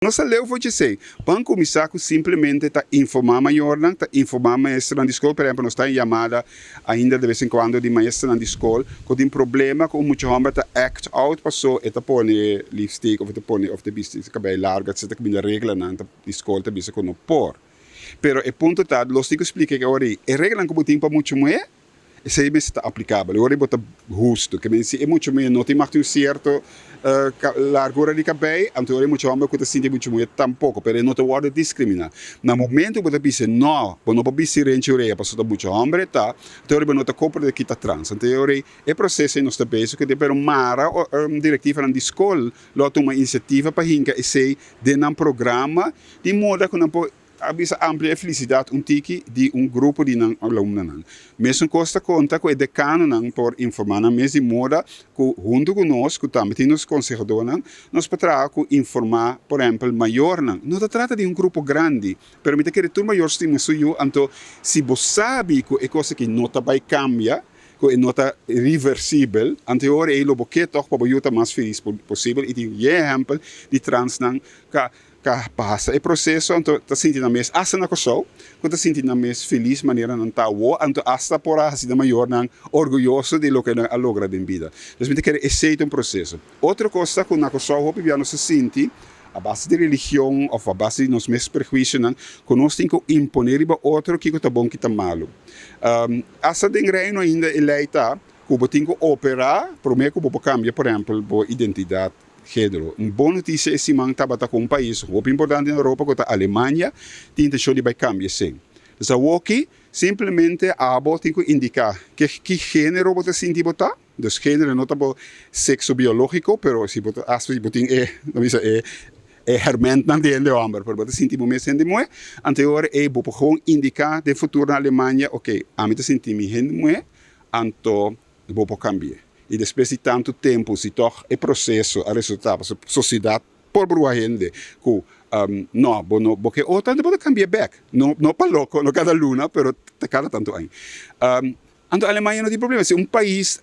Nos a leu for di esei. Ban kuminsá ku simplemente ta informá mayornan, ta informá maestronan di skol. Por ehèmpel, nos ta haña yamada ainda de bes en kuando di maestronan di skol ku tin problema ku un mucha hòmber ta act out paso e ta pone lipstick òf e ta pone òf ta bisti kabei largu etcetera kaminda reglanan di skol ta bisa ku no por. Pero e punto ta, los tin ku splika e ora ei, e reglanan ku bo tin pa mucha muhé, Esei mester ta aplikabel. Ora bo ta hustu, ke men si e mucha muhé no tin mag tin un sierto largura di kabei, anto ora e mucha hòmber ku ta sinti e mucha muhé tampoko, pero e no ta wòrdu diskriminá. Na momentu ku bo ta bisa nò, bo no por bisti renchi orea pasobra ta mucha hòmber e ta, anto ora bo no ta komprendé ki ta trans. Anto e ora ei e proseso ei nos ta bezig ku e, pero mara direktivanan di skol lo a tuma inisiativa pa hinka esei den nan programa di moda ku nan por A bisa amplia e felisidat un tiki di un grupo di nan alumnonan. Mesun kos ta konta ku e dekanonan por informá nan mes di moda ku huntu ku nos, ku tambe tin nos konsehadónan, nos por traha ku informá, por ehèmpel, mayornan. No ta trata di un grupo grandi, pero mi ta kere tur mayor stima su yu, anto si bo sabi ku e kos aki no ta bai kambia, ku e no ta reversibel, anto e ora ei lo bo ke tòg pa bo yu ta mas felis posibel i tin ye ehèmpel di transnan ka Ka pasa e proseso anto ta sinti nan mes asta na Kòrsou ku ta sinti nan mes felis manera nan ta awor anto asta por a hasi nan mayornan orguyoso di loke nan a logra den bida. Dus mi ta kere esei ta un proseso. Otro kos ta ku na Kòrsou hopi bia nos ta sinti a base di religion òf a base di nos mes prehuisionan ku nos tin ku imponé riba otro kiko ta bon ki ta malu. Asta den Reino ainda e lei ta ku bo tin ku operá promé ku bo por kambia por ehèmpel bo identidat. Género. Un bon notisia e siman tabata ku un pais hopi importante na Europa ku ta Alemania tin intenshon di bai kambia esei. Dus awoki simplemente abo tin ku indiká ke ki género bo ta sinti bo ta. Dus género no ta bo sekso biológiko pero si bo ta asta si bo tin e nan bisa e e hèrmèntnan di hende hòmber pero bo ta sinti bo mes hende muhé anto e ora ei bo por gewoon indiká den futuro na Alemania oke ami ta sinti mi hende muhé anto bo por kambia. I despues di tantu tempu, si tòg e proseso a resultá pasobra sosiedat por brua hende ku no, bo no bo ke otro, anto bo ta kambia bèk. No no pa loko, no kada luna, pero ta kada tantu aña. Anto Alemania no tin problema. Si un pais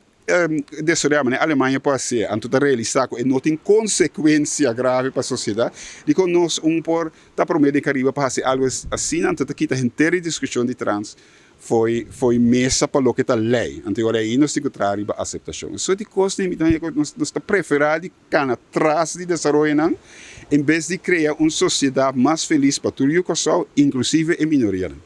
desaroyá manera Alemania por hasié, anto ta realisá ku e no tin konsekuensia grave pa sosiedat, dikon nos un por ta promé den Karibe pa hasi algu asina? Anto ta kita henter e diskushon di trans Fo'i fo'i mesa pa loke ta lei. Anto e ora ei nos tin ku traha riba aseptashon. Esei di kosnan mi ta haña ku nos nos ta preferá di kana tras di desaroyonan en bes di krea un sosiedat mas felis pa tur yu Kòrsou, inklusive e minorianan.